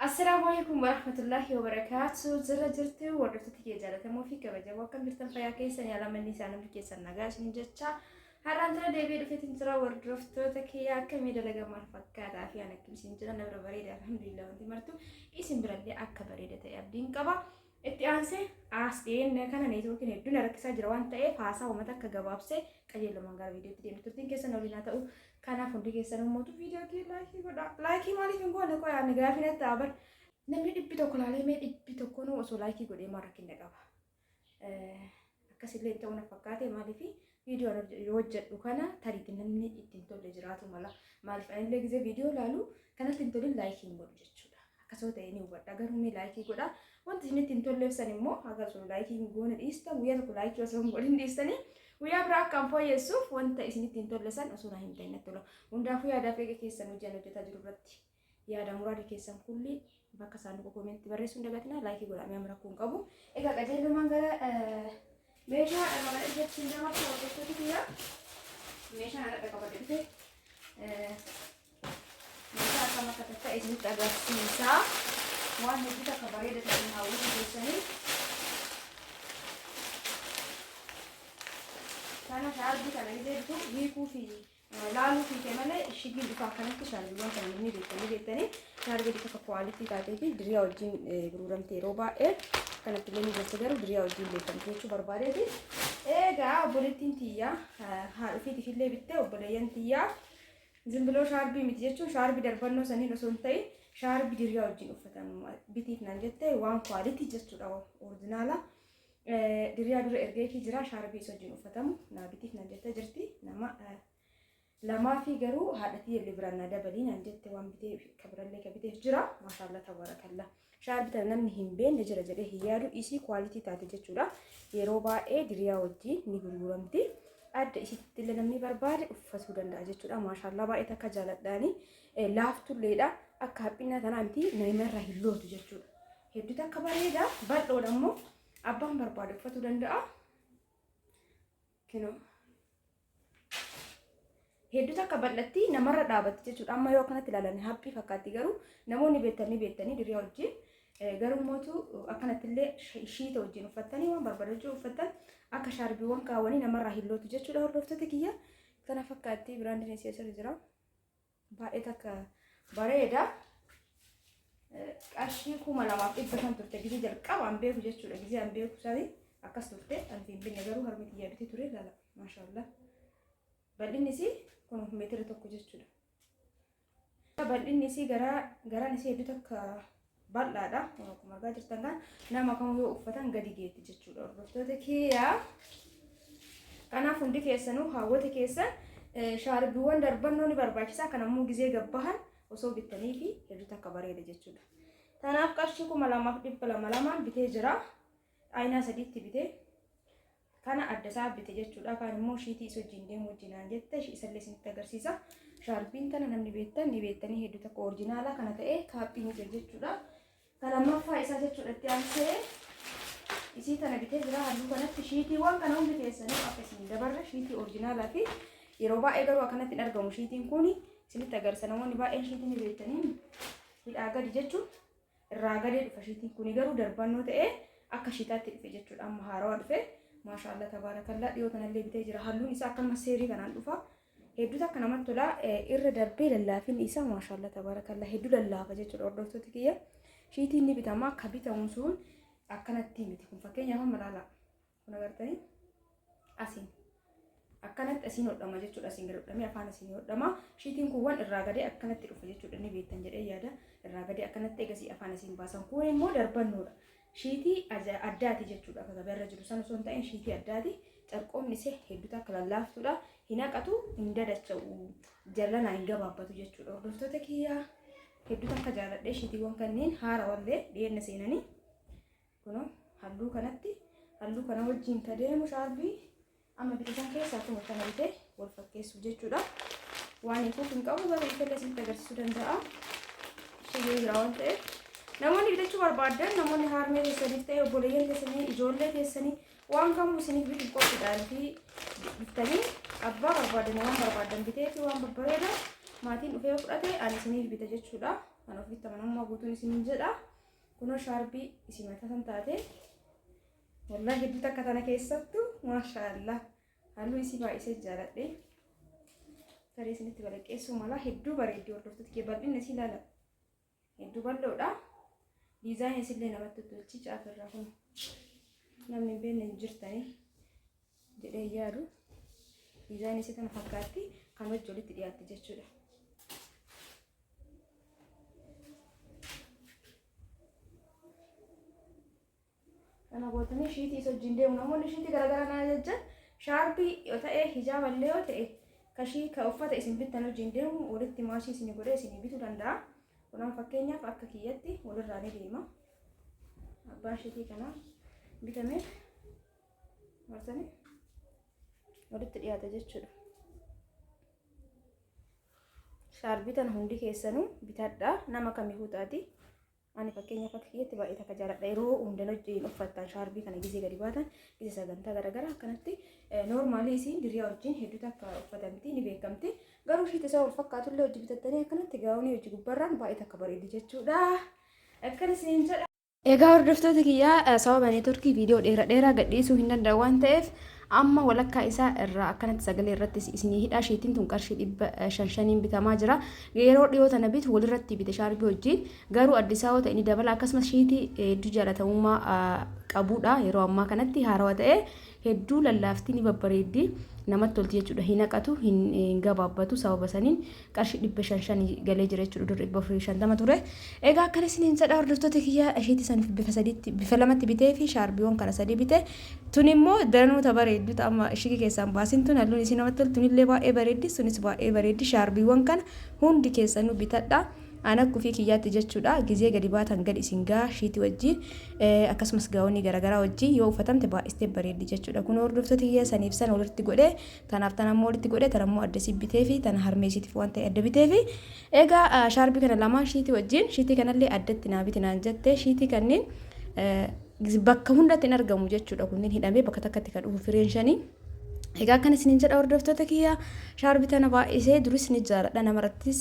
Assalaamu alaikum warahmatullahi wabarakaatu. Jira jirtu hordoftoota kiyya jaallatamoo fi kabajamoo, akkam jirtan? Fayyaa keessan yaalamanni isaa namni keessan nagaa isin jecha har'aan tana deebi'ee dhufeetiin jira. Hordoftoota kiyya, akkamii dalagaa maal fakkaataa fi an akkam isin jira? Nama bareeda, alhamdulillah. Wanti martu isin birallee akka bareeda ta'e abdiin qaba. Itti aansee as dhiyeenya kana neetwoorkiin hedduun rakkisaa jira waan ta'eef, haasaa uummata akka gabaabsee qajeelumaan gara viidiyootti deemtu. Turtiin keessan waliin haa ta'u. Kanaaf hundi keessan ummatu viidiyoo kee like godha. Like maaliif hin goone? Qoyaa ani gaafii natti ta'a bar. Namni 100 laalee mee 100nuu osoo like godhee maal rakkina qaba? Akkasillee ta'uu na fakkaate. Maaliif viidiyoo hojjedhu kana tariitti namni ittiin tolle jiraatu mala. Maaliif anillee gizee viidiyoo laalu kanatti hin tolin like hin godhu jechuudha. Akkasuma ta'e ni hubadha, garuu mee like godha. Wanti isin ittiin tolleef san immoo haga osoo like hin goone dhiistan, guyyaa tokko like osoo hin godhin dhiistanii, guyyaa biraa akka hin fooyyessuuf wanta isin ittiin tolle san osoo na hin ta'in natti tola. Hundaafuu yaadaaf eega keessan hojii ani hojjetaa jiru irratti yaada muraada keessan kulli bakka saanduqa comment barreessuu hin dagatinaa. Like godhaa, mi'a rakkoo hin qabu. Egaa qajeelumaan gara meeshaa armaan irratti hin dabarsu. Hordoftoota kiyya, meeshaan har'a qabadhe dhufe meeshaa akkam akka ta'e isinitti agarsiisa. Waan hedduu takka bareeda ta'e hawwata keessanii. Kana shaarbii kana gizee bitu hiikuu fi laaluu fiite malee ishigiin dhufa akkanatti. Shaarbiiwwan kana namni beektanii beektanii, shaarbii takka quality taatee fi diriyaa wajjin gurguramte yeroo baay'ee kanatti illee ni jirti, garuu diriyaa wajjin beekamte jechuu barbaadeeti. Egaa obboleettiin tiyyaa haadha ofiitiif illee bittee, obboleeyyan tiyyaa zimbiloo shaarbii miti jechuun shaarbii darbannoo saniin osoo hin ta'in shaarbii diriyaa wajjin uffatamu bitiif naan jette, waan quality jechuudha, original. Diriyaa dura ergeefii jira, shaarbii isa wajjin uffatamu naa bitiif naan jettee jirti. Nama lamaa fi garuu haadha tiyyallee biraan naa dabalii naan jette, waan bitee kabirallee ka biteef jira. Maashaallah, tabaarakallaa. Shaarbii tana namni hin beekne jira jedhee hin yaadu, isii quality taate jechuudha. Yeroo baay'ee diriyaa wajjin ni gurguramti. Adda isitti illee namni barbaade uffatuu danda'a jechuudha. Maashaallah, baay'ee takka jaaladhaani. Laaftulleedha. Akka haphinaa tanaa miti, namarraa hin lootu jechuudha. Hedduu takka bareeda, bal'oodha immoo, abbaan barbaade uffatuu danda'a. Kinoo. Hedduu takka bal'atti, namarra dhaabatti jechuudha. Amma yoo akkanatti ilaalan haphii fakkaatti, garuu namoonni beektanii beektanii diriyaa wajjin, garuu mootu akkanatti illee shiita wajjin uffattanii waan barbaadu wajjin uffattan, akka shaarbiiwwan kaawwanii namarraa hin lootu jechuudha. Hordoftoota kiyya, kana fakkaatti biraandiin isii asirra jira. Baay'ee takka bareeda. Qarshii 2500 turte gizee jalqaba an beeku jechuudha. Gizee an beeku sani akkas turte, an hin binne garuu harmi xiyyaa bitee ture lala. Maashaallah. Bal'inni isii kun meetira 1 jechuudha. Bal'inni isii garaa garaan isii hedduu takka bal'aadha. Akkuma argaa jirtan kan nama kamuu yoo uffatan gadi geetti jechuudha. Hordoftoota kiyyaa. Kanaaf hundi keessanuu hawwata keessan shaarbiiwwan darbannoo ni barbaachisa. Kan ammoo gizee gabbahan osoo bittanii fi hedduu takka bareeda jechuudha. Kanaaf qarshii 2200 lamaan bitee jira. Aynaa sadiitti bitee. Kana adda isaa bite jechuudha. Kaan immoo shiitii isa wajjin deemu wajjin naan jette, isallee isinitti agarsiisa. Shaarbiin tana namni beektan ni beektanii, hedduu takka original kana ta'ee kaappii ni jira jechuudha. Kan lammaffaa isaa jechuudha, itti aansee isii tana bitee jira halluu kanatti. Shiitiiwwan kana hundi keessanuu akka isin dabarre, shiitii original fi yeroo baay'ee garuu akkanatti hin argamu shiitiin kun, isinitti agarsiisa. Namoonni baay'een shiitii ni beektanii, hidhaa gadi jechuun irraa gadee dhufa. Shiitiin kuni garuu darbannoo ta'ee akka shiitaatti dhufe jechuudha. Amma haarawaa dhufe. Maashaallah, tabaarakallaa, dhiyoo tanallee bitee jira. Halluun isaa akkanuma seerii kanaan dhufa. Hedduu takka namatti tola. Irra darbee lallaafinni isaa, maashaallah, tabaarakallaa, hedduu lallaafa jechuudha. Hordoftoota kiyya, shiitiin ni bitama. Akka bitamu sun akkanatti miti. Kun fakkeenyaaf amma ilaala, kun agartanii asiin akkanatti asiin hodhama jechuudha. Asiin gadi hodhamee afaan asiin hodhama. Shiitiin kun waan irraa gadee akkanatti dhufa jechuudha. Inni beektan jedhee yaada. Irraa gadee akkanatti egasii afaan asiin baasan. Kun immoo darbannoodha. Shiitii addaati jechuudha. Akka gabaarra jiru sana osoo hin ta'in shiitii addaati. Carqoomni isee hedduu takka lallaaftuudha. Hin haqatu, hin dadacha'u, jallanaa hin gabaabbatu jechuudha. Hordoftoota kiyyaa, hedduu takka jaaladhee shiitiiwwan kanneen haarawallee dhiyeenya seenanii. Kunoo halluu kanatti, halluu kana wajjin ka deemu shaarbii amma bitisan keessaa kun kana bitee wal fakkeessuuf jechuudha. Waan hiikuuf hin qabu, garuu ifellee isinitti agarsiisuu danda'a. Shigee jira waan ta'eef. Namoonni bitachuu barbaadan, namoonni harmee keessaniif ta'e, obboleeyyan keessanii, ijoollee keessanii, waan kamuu isiniif bituuf qophiidhaan fi bittanii abbaa barbaadan waan barbaadan bitee fi waan babbareeda Maatiin dhufee yoo fudhate ani isiniif bita jechuudha. Kan ofitti amanamummaa guutuun isiniin jedha. Kunoo shaarbii isin mataa san taate. Wallahi hedduu takka tana keessattu maashaallah. Halluu isii baay'isee jaaladhe. Tarii isinitti balaqqeessuu mala hedduu bareeddi hordoftoota kee bal'inni isii ilaala. Hedduu bal'oodha. Diizaayinii isillee namatti tolchi caafirraa kun namni hin beekne hin jirtanii jedhee yaadu. Diizaayinii isii tana fakkaatti kan hojii walitti dhiyaatte jechuudha. Kana gootanii shiitii isa wajjin deemu namoonni shiitii garaagaraa na ajajjan shaarbii yoo ta'e hijaaba illee yoo ta'e kashii ka uffata isin bittan wajjin deemu walitti maashii isin godhee isin bituu danda'a. Kunaan fakkeenyaaf akka kiyyatti walirraa ni deema. Abbaan shiitii kanaa bitameef marsanii walitti dhiyaata jechuudha. Shaarbii tana hundi keessanuu bitadhaa nama kamiifuu taati. Ani fakkeenyaaf akka kiyyatti baay'ee takka jaaladha. Yeroo hunda wajjin uffattan shaarbii kana gizee gadi baatan gizee sagantaa garaagaraa akkanatti noormaalii isiin diriyaa wajjin hedduu takka uffatamti ni beekamti. Garuu ishiitti isaa wal fakkaatullee hojii bitattanii akkanatti gaa'onii hojii gubbarraan baay'ee takka bareedi jechuudha. Akkan isiniin jedha. Egaa hordoftoota kiyyaa sababa neetworkii viidiyoo dheeraa dheeraa gadhiisuu hin danda'u waan ta'eef Amma walakkaa isaa irraa akkanatti sagalee irratti isinii hidhaa sheetiin tun qarshii 500 shaniin bitamaa jira. Yeroo dhiyoo tana bitu walirratti bite shaarbii wajjin garuu addisaa yoo ta'e ni dabala akkasumas sheetii hedduu jaalatamummaa qabudha yeroo ammaa kanatti haarawa ta'e hedduu lallaaftii ni babbareeddi namatti tolti jechuudha hin haqatu hin gabaabbatu sababa saniin qarshii 500 shanii galee jira jechuudha dur 450 ture. Egaa akkana isiniin jedha hordoftoota kiyya isheetii san bifa sadiitti bifa lamatti bitee fi shaarbiiwwan kana sadii bite. Tun immoo daranuu ta bareeddu ta amma ishigii keessaan baasin tun halluun isii namatti toltu tunillee baay'ee bareeddi sunis baay'ee bareeddi shaarbiiwwan kana hundi keessanuu bitadha. An akka ofii kiyyaatti jechuudha gizee gadi baatan gadi isin gaa shiiti wajjin akkasumas gaawonii garaagaraa wajjin yoo uffatamte baay'istee bareeddi jechuudha. Kun hordoftoota kiyya saniif san walitti godhee Tanaaf tana immoo walitti godhe tana immoo adda isii biteefi tana harmee isiitiif waan ta'e adda biteefi egaa shaarbii kana lamaan shiitii wajjin shiitii kanallee addatti naa biti naan jette shiitii kanneen bakka hundatti hin argamu jechuudha kunneen hidhamee bakka takkatti kan dhufu fireen shanii. Egaa akkana isiniin jedha hordoftoota kiyya shaarbii tana baay'isee duris ni jaaladha namarrattis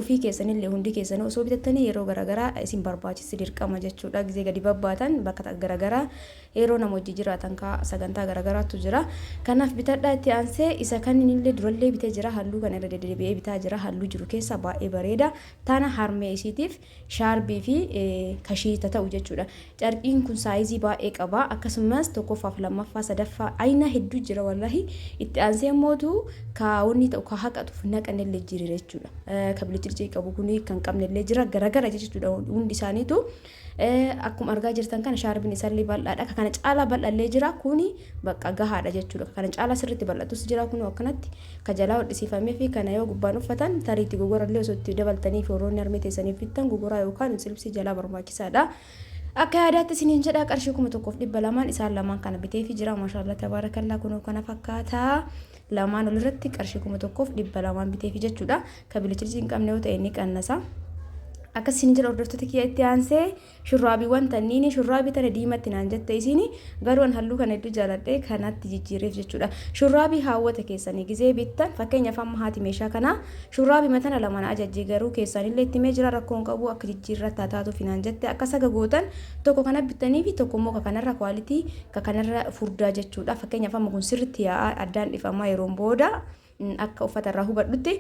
ufii keessanillee hundi keessanuu osoo bitattanii yeroo garaagaraa isin barbaachisi dirqama jechuudha gizee gadi babbaatan bakka garaagaraa Yeroo nama wajji jiraatan kaa sagantaa garagaraatu jira. Kanaaf bitadhaa itti aansee isa kaninillee durallee bitee jira halluu kana irra deddeebi'ee bitaa jira halluu jiru keessaa baay'ee bareeda. Tana harmee isiitiif shaarbii fi kashiita ta'u jechuudha. Carqiin kun saayizii baay'ee qaba. Akkasumas tokkoffaaf lammaffaa sadaffaa ayina hedduu jira wallahi. Itti aansee mootu kaawonni ta'u ka haqatuuf naqanillee jira jechuudha. Ka bilicilcii qabu kuni kan qabnellee jira garagara jechuudha hundi isaaniitu. Akkuma argaa jirtan kana shaarbiin isaallee bal'aadha. Ka kana caalaa bal'allee jira. Kuni bakka gahaadha jechuudha. Ka kana caalaa sirriitti bal'atus jira. Kun akkanatti ka jalaa hodhisiifamee fi kana yoo gubbaan uffatan tariitti gogorallee osoo itti dabaltanii fi warroonni harmee teessaniif bittan gogoraa yookaan silbsii jalaa barbaachisaadha. Akka yaadaatti isiniin jedha qarshii 1200n isaan lamaan kana biteefi jira. Maashaallah tabaarakallaa kunoo kana fakkaata. Lamaan olirratti qarshii 1200n biteefi jechuudha. Ka bilicilcii hin qabne yoo ta'e ni qannasa. Akkas isin jedha hordoftoota kiyya itti aansee shurraabiiwwan tanniini shurraabii tana diimatti naan jette isiini garuu an halluu kana hedduu jaaladhe kanatti jijjiireef jechuudha. Shurraabii haawwata keessanii gizee bittan fakkeenyaaf amma haati meeshaa kanaa shurraabii matana lama na ajajje garuu keessaanillee itti himee jira rakkoon qabu akka jijjiirratti haa taatuuf naan jette akka saga gootan tokko kana bittanii fi tokko immoo ka kanarra kwaalitii ka kanarra furdaa jechuudha. Fakkeenyaaf amma kun sirriitti yaa'aa addaan dhifamaa yeroon booda akka uffata irraa hubadhutti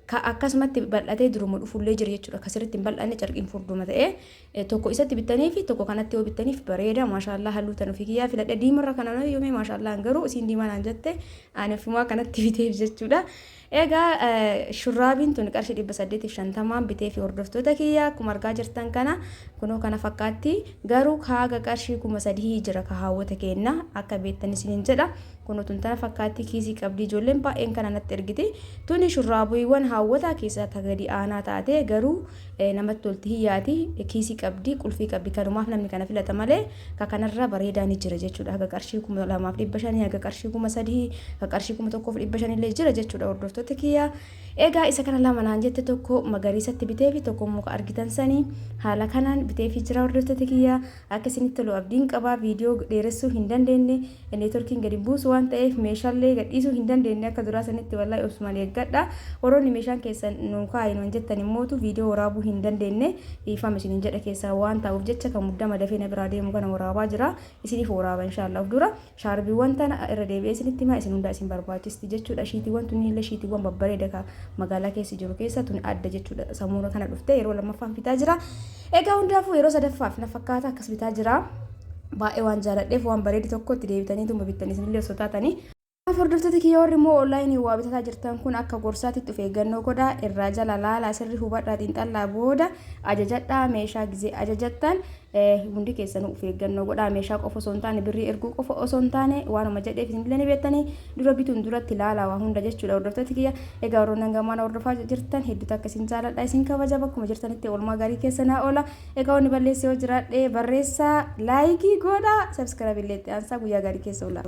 ka akkasumatti bal'atee duruma dhufullee jira jechuudha. Ka sirriitti hin bal'anne carqiin furduma ta'ee tokko isatti bittanii fi tokko kanatti yoo bittaniif bareeda. Maashaallaa halluu tan ofii kiyyaa filadhe diimarra kana noo yoomee maashaallaa garuu isiin diimaa naan jette ani ofumaa kanatti biteef jechuudha. Egaa shurraabiin tun qarshii 850n bitee fi hordoftoota kiyya akkuma argaa jirtan kana kunoo kana fakkaatti garuu kaaga qarshii 3000 jira ka haawwata keenna akka beektan isiniin jedha. Kunoo tun tana fakkaatti kiisii qabdi ijoolleen baay'een kana natti ergiti. Tuni shurraabuiwwan haawwataa keessaa ta gadi aanaa taate garuu namatti tolti hiyyaati kiisii qabdi qulfii qabdi kanumaaf namni kana filata malee ka kanarra bareedaa ni jira jechuudha. Haga qarshii 2500 haga qarshii 3000 ka qarshii 1500 illee jira jechuudha hordoftoota kiyya. Egaa isa kana lama naan jette tokko magariisatti biteefi tokko immoo ka argitan sanii haala kanaan biteefi jira hordoftoota kiyya akka isinitti tolu abdiin qaba viidiyoo dheeressuu hin dandeenye neetworkiin gadi buusu waan ta'eef meeshaalee gadhiisuu hin dandeenye akka duraa sanitti wallaahi obsumaan eeggadha warroonni meeshaan keessan nuu kaa'i nuun jettan immootu viidiyoo waraabuu hin dandeenye dhiifama isiniin jedha keessaa waan taa'uuf jecha kan muddama dafee na biraa deemu kana waraabaa jira isiniif waraaba inshaallah of dura Shaarbiiwwan tana irra deebi'ee isinitti himaa isin hundaa isin barbaachisti jechuudha. Shiitiiwwan tunniin illee shiitiiwwan babbareeda ka magaalaa keessa jiru keessa tuni adda jechuudha. Samuura kana dhuftee yeroo lammaffaan bitaa jira. Egaa hundaafuu yeroo sadaffaaf na fakkaata akkas bitaa jira. Baay'ee waan jaaladheef waan bareedu tokko itti deebitanii tuma bittanii isinillee osoo taatanii. Kanaaf hordoftoota kiyya warri immoo onlaayinii waa bitataa jirtan kun akka gorsaatitti of eeggannoo godhaa irraa jala laalaa sirrii hubadhaa xiinxallaa booda ajajadhaa meeshaa gizee ajajattan hundi keessanuu of eeggannoo godhaa meeshaa qofa osoo hin taane birrii erguu qofa osoo hin taane waanuma jedheef isinillee ni beektanii dura bituun duratti laalaa waa hunda jechuudha hordoftoota kiyya egaa warroonni hanga ammaa hordofaa jirtan hedduu takka isin jaaladha isin kabaja bakkuma jirtanitti oolmaa gaarii keessa naa oola egaa wanni balleesse yoo jiraadhe barreessaa laayikii godhaa sabskiraayib illee itti aansaa guyyaa gaarii keessa oola.